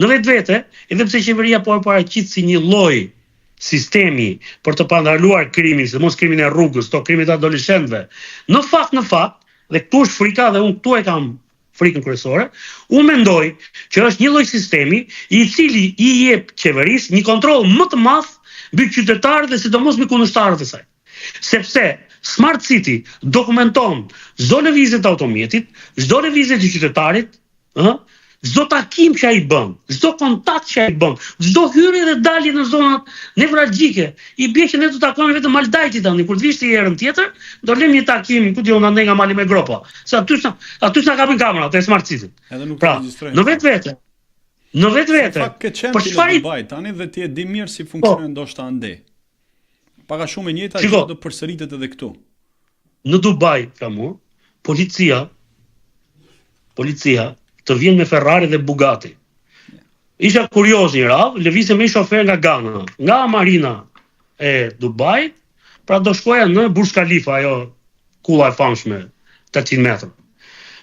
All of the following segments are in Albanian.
Në vetvete, edhe pse qeveria po e paraqit si një lloj sistemi për të parandaluar krimin, sidomos krimin e rrugës, to krimet e adoleshentëve. Në fakt, në fakt, dhe këtu është frika dhe unë këtu e kam frikën kryesore, unë mendoj që është një lloj sistemi i cili i jep qeverisë një kontroll më të madh mbi qytetarët dhe sidomos mbi kundërshtarët e saj. Sepse Smart City dokumenton çdo lëvizje të automjetit, çdo lëvizje të qytetarit, ë, çdo takim që ai bën, çdo kontakt që ai bën, çdo hyrje dhe dalje në zonat nevralgjike. I bie që ne do takohemi vetëm Mal Dajti tani, kur të vish ti herën tjetër, do lëmë një takim, ku di unë andej nga Mali me Gropa. Se aty s'na aty s'na kapin kamerat e Smart City. Edhe nuk Pra, regjistrojnë. në vetvete, në vetvete. Në fakt ke qenë Për ti në çfarë i- Dubai tani dhe ti e di mirë si funksionon ndoshta andej. Pak a shumë e njëjta Shiko. gjë do përsëritet edhe këtu. Në Dubai, Flamur, policia policia të vjen me Ferrari dhe Bugatti. Isha kurioz një radhë, lëvizte me një shofer nga Ghana, nga Marina e Dubait, pra do shkoja në Burj Khalifa, ajo kulla e famshme, 800 metra.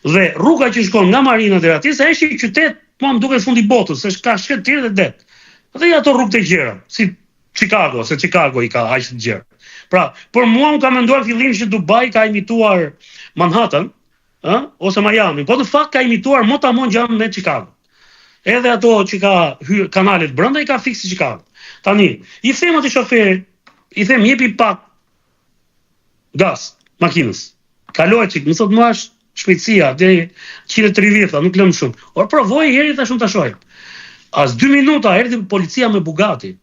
Dhe rruga që shkon nga Marina deri atje, se është një qytet, mua më duket fundi i botës, se ka shkretëtirë dhe det. Dhe ato rrugë të gjera, si Chicago, se Chicago i ka aq të gjerë. Pra, për mua unë kam menduar fillim që Dubai ka imituar Manhattan, ë, ose Miami, po në fakt ka imituar mot a mot gjë me Chicago. Edhe ato që ka hyrë kanalet brenda i ka fiks si Chicago. Tani, i them atij shoferit, i them jepi pak gaz makinës. Kaloj çik, më thot mua është shpejtësia deri 130, tha, nuk lëm shumë. Or provoj heri thash unë ta shohim. As 2 minuta erdhi policia me Bugatti.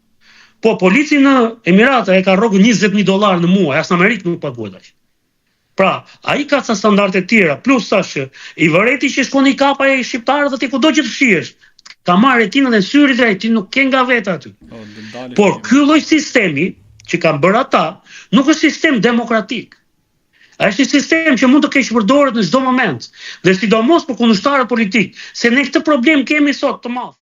Po polici në Emirate e ka rrogën 20000 dollar në muaj, as në Amerikë nuk paguhet aq. Pra, ai ka ca standarde të tjera, plus tash që i vëreti që shkon i kapa e shqiptarët aty kudo që të fshihesh. Ka marrë retinën e syrit dhe ti nuk ke nga veta aty. Po, do dalin. Por ky lloj sistemi që kanë bërë ata nuk është sistem demokratik. Ai është një sistem që mund të keqpërdoret në çdo moment, dhe sidomos për kundërshtarët politik, se ne këtë problem kemi sot të madh.